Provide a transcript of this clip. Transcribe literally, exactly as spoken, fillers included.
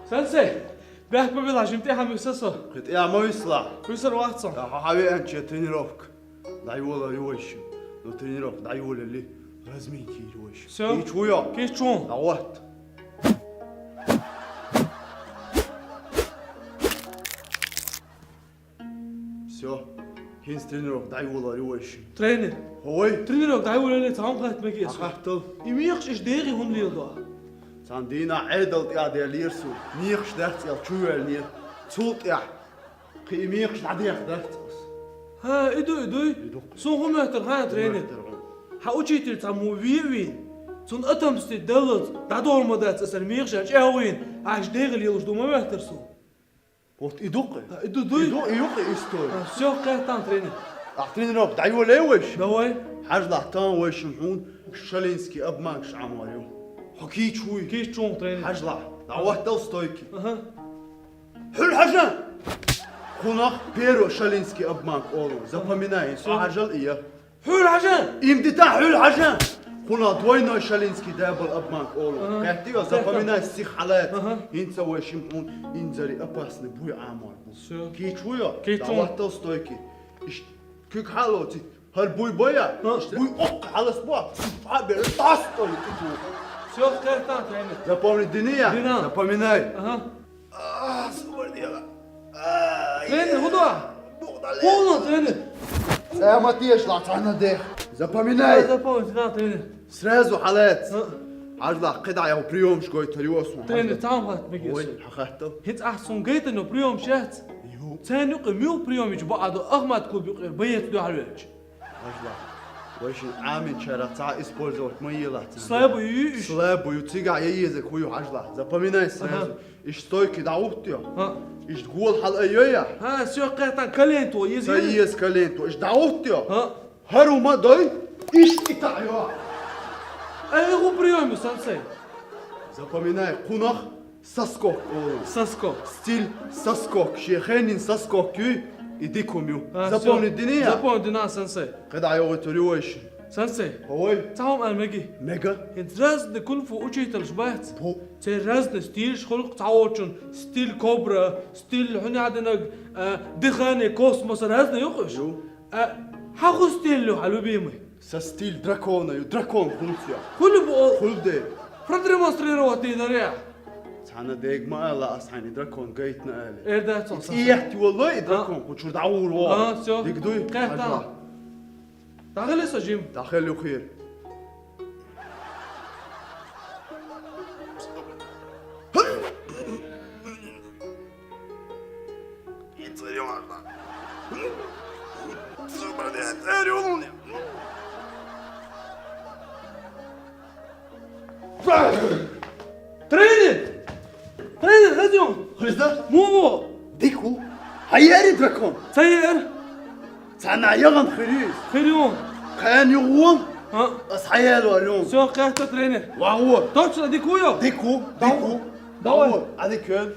Сенсей, бехк ма билла, жима тӀехьа ма виса со. Кхы тӀехьа ма висалахь. Висар вац со. Ткъа хьо хьавеанче тренировка дӀайолалур ю вайшимма. Ну, тренировка дӀайолале, разминка йийр ю вайшимма. Всё. Кийча вуй хьо? Кийча ву. ДӀахӀотта. Всё. ХӀинца тренировка дӀайолалур ю вайшимма. Тренер. ХӀой? Тренировка дӀайолале, цхьа хӀума хатта мегий со. Хаттал. И мекхаш иштта дегӀе хӀунда леладу ахь? Цхьана дийнахь Ӏедал тӀехь делира суна. Мекхаш дац аьлла чувоьллинера. Цул тӀехьа кхы и мекхаш дӀадехадац ас. ХӀа, и дуй, и дуй? И ду-кх. Суна хӀун моьттур хьан, тренер? ХӀун моьттур хьуна? Хьан учитель цхьа мо ве а вийна, цунна отомстить даллалц дӀадовр ма дац аса мекхаш аьлла чӀоагӀо вийна, ахь иштта дегӀе лелаш ду ма моьттур суна. Вот и ду-кх. А, и ду, дуй? И ду, и ю-кх история. А, всё, кхетам, тренер. Ахь тренировка дӀайолале вайшимма? Давай. Хьажалахь, тахана вайшимма хьуна шалинский обманкаш Ӏамор ю. Хьо кийча вуй? Кийча ву, тренер. Хьажалахь, дӀахӀоттал стойке. Ага. Хьуьлла хьажа! Кхунах первый шалинский обманка олу. Запоминай, всё. Хьажал и я. Хьуьлла хьажа! Им дита хьуьлла хьажа! Кхунах двойной шалинский дабл обманка олу. Ага. Кхетий, запоминай, сих хьалаца. Ага. ХӀинца вайшимма хьуна инзаре опасный буй Ӏамор бу. Всё. Кийча вуй хьо? Кийча ву. ДӀахӀоттал стойке. Иштта куьг хьалоций, хӀара буй бой хьо? А. Иштта буй оккха хьалаца бу. Хьабер, тӀастой куьг. Всё, кхетам, тренер. Запомни, дина я? Дина. Запоминай. Ага. А, субар дела. А, тренер, е, хӀун ду? Бух дале. ХӀун ду, тренер? ЦӀа ма тешалахь цхьанна дех. Запоминай. А, запомни, да, тренер. Сразу хьалаца. А. Хьажалахь, кхидӀа йолу приёмаш гойтур ю ас хьуна. Тренер, цхьа хӀума хатта мегий со. Ой, хьан хаттал? ХӀинца ахь суна гайтина приёмаш яц? Ю. Царна юкъа муьлха приёмаш бу Ӏадо Ахмат клуб юкъера боец дуьхьал велча? Хьажалахь. Вайшинна Ӏаминчарах цхьа использовать ма елахь царна. Слабый ю уьш? Слабый ю, цигахь я езарг хӀун ю, хьажалахь. Запоминай сразу. Ага. Иштта стойке дӀахӀуттайо. ХӀа. Иштта гола хьалаайой ахь? ХӀа, всё, кхетам, колено тӀе еза. Ца еза колено тӀе. Иштта дӀахӀуттайо. ХӀа. ХӀара хӀума дой, иштта и таӀайо. Ай, хӀун приём ю, сенсей? Запоминай, кхунах соскок олу. Соскок. Стиль соскок. Шен хеннин соскок юй, и дика хӀума ю. А, запомни, всё. Дина я? Запомни, дина, сенсей. КхидӀа йогӀуьйтур ю вайшимма. Сенсей. ХӀой. Цхьа хӀума аьлла мегий? Мега. ХӀинца разный кунг-фу учителаш бац? Бу. Церан разный стилаш хуьлу-кх, цхьаволчун стиль кобра, стиль хӀун яхь динарг, а, дыхание космоса, разный ю-кх уьш? Ю. А, хьан хӀун стиль ю, хьан любимый? Сан стиль дракона ю, дракон хӀунца ю. Хуьлу бу о-, Хуьлу де. Продемонстрировать дийр дара я? Цхьанна дега ма ала ас хьайна и дракон гайтина аьлла. Эр дац он. И сан тӀехьа йоллой и дракон, кху чуьра дӀагӀур ву. А, всё. Дика дуй? Кхетам. Хьажа. ДӀахила со жима. ДӀахила юххера. Тренер! Тренер, хаза ю! Хаза? Муха ву? Дика ву. Хьан яра и дракон? Ца яра. Цхьанна яхана хир ю иза. Хир ю. Кхана юха вон. А? Ас хьаялор ю. Всё, кхетта, тренер. ВагӀо. Точно дика ву ю? Дика ву, дика ву. Давай. ВагӀо. Ӏадика йойла.